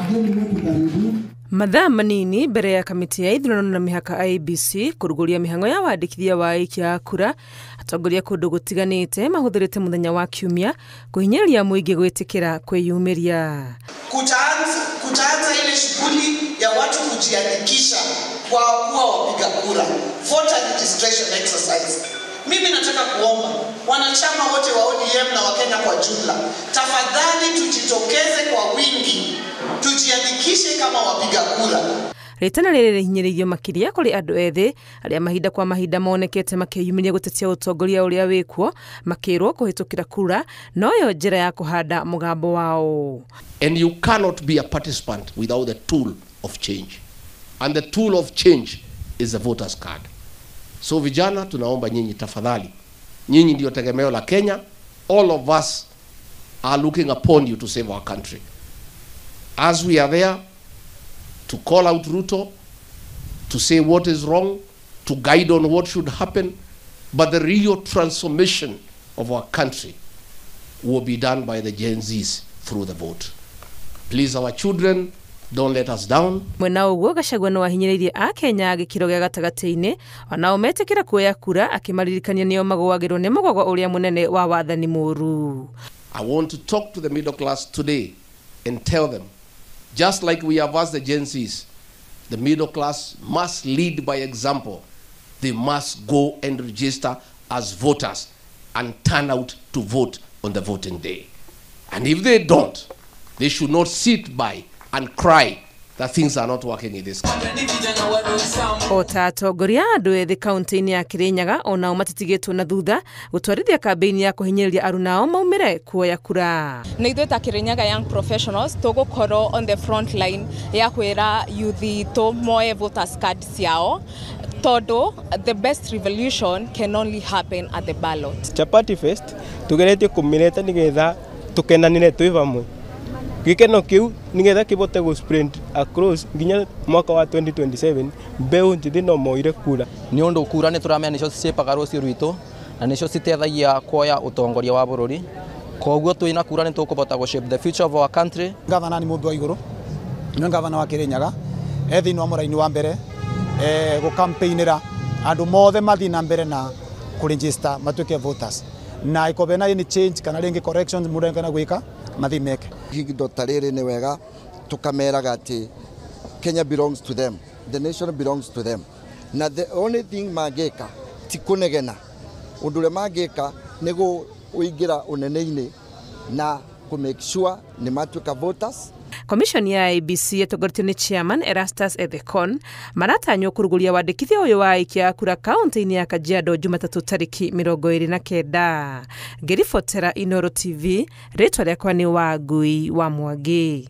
Wageni wetu karibu. Mathaa manini mbere ya kamiti ya ithurano na mĩhaka IEBC kũrugũria mĩhang'o ya wandĩkithia wa aikia a kura, atongoria kũndũ gũtiganĩte mahũthĩrĩte mũthenya wa kiumia kũhinyĩrĩria mũingĩ gwĩtĩkĩra kwĩyumĩria. Kutaanza ile shughuli ya watu kujiandikisha kwa kuwa wapiga kura, voter registration exercise. Mimi nataka kuomba wanachama wote wa ODM na Wakenya kwa jumla, tafadhali tujitokeze kwa wingi, tujiandikishe kama wapiga kura. Rĩtana rĩrĩ rĩhinyĩrĩirio makĩria kũrĩ andũ ethĩ arĩa mahinda kwa mahinda monekete makĩyumĩria gũtetia ũtongoria ũrĩa wĩkuo, makĩrwo kũhĩtũkĩra kura noyo njĩra ya kũhanda mũgambo wao. And you cannot be a participant without the tool of change. And the tool of change is the voter's card. So vijana, tunaomba nyinyi tafadhali. Nyinyi ndio tegemeo la Kenya. All of us are looking upon you to save our country. As we are there to call out Ruto, to say what is wrong, to guide on what should happen, but the real transformation of our country will be done by the Gen Zs through the vote. Please, our children, don't let us down. Mwena ũguo Gachagua no ahinyĩrĩirie akenya gĩkĩro gĩa gatagatĩ-inĩ onao metĩkĩra kuoya kura, akĩmaririkania nĩo magũagĩrwo nĩ mũgogo ũrĩa mũnene wa wathani mũru. I want to talk to the middle class today and tell them, just like we have asked the Gen Zs, the middle class must lead by example. They must go and register as voters and turn out to vote on the voting day. And if they don't, they should not sit by and cry that things are not working in this country. Ota atongoria andũ ethĩ kaunti-inĩ ya Kirinyaga onao matitigĩtwo na thutha gũtwarithia kambĩini ya kũhinyĩrĩria arunao maumĩre kuoya kura. Na ithuĩ ta Kirinyaga Young Professionals tũgũkorwo on the front line ya kwĩra youth itũ moe voters card ciao, tondũ the best revolution can only happen at the ballot. Chapati Fest tugeretie kũmĩreta nĩgetha tũkenanĩre twĩ vamwe. Gĩkeno kĩu nĩgetha kĩbote gũ spread across nginya mwaka wa 2027 mbeũ njĩthĩ no moire kura. Nĩ ũndũ kura nĩ tũramenya nĩcio ciĩpaga rũciũ rwitũ na nĩcio citeithagia kuoya ũtongoria wa bũrũri, koguo twĩna kura nĩ tũkũbota gũ shape the future of our country. Gavana nĩ mũndũ wa igũrũ, nĩwe gavana wa Kirinyaga, e thĩinĩ wa mũraini wa mbere gũ campaignĩra andũ mothe mathiĩ na mbere na kũ-register matuĩke voters, na ĩkorwo na any change kana rĩngĩ corrections mũndũ angĩenda gwĩka mathiĩ meke. Ihinda ta rĩrĩ nĩ wega tũkameraga atĩ Kenya belongs to them, the nation belongs to them, na the only thing mangĩka ti kũnegena. Ũndũ ũrĩa mangĩka nĩ kũingĩra ũnene-inĩ na kũ make sure nĩ matuĩka voters. Commission ya IEBC ĩtongoretio nĩ chairman Erastus Ethekon maratanywo kũrugũria wandĩkithia ũyũ wa aikia a kura kaunti-inĩ ya Kajiado Jumatatũ tarĩki 29. Ngĩribotera Inooro TV, rĩtwa rĩakwa nĩ Wangui wa Mwangi.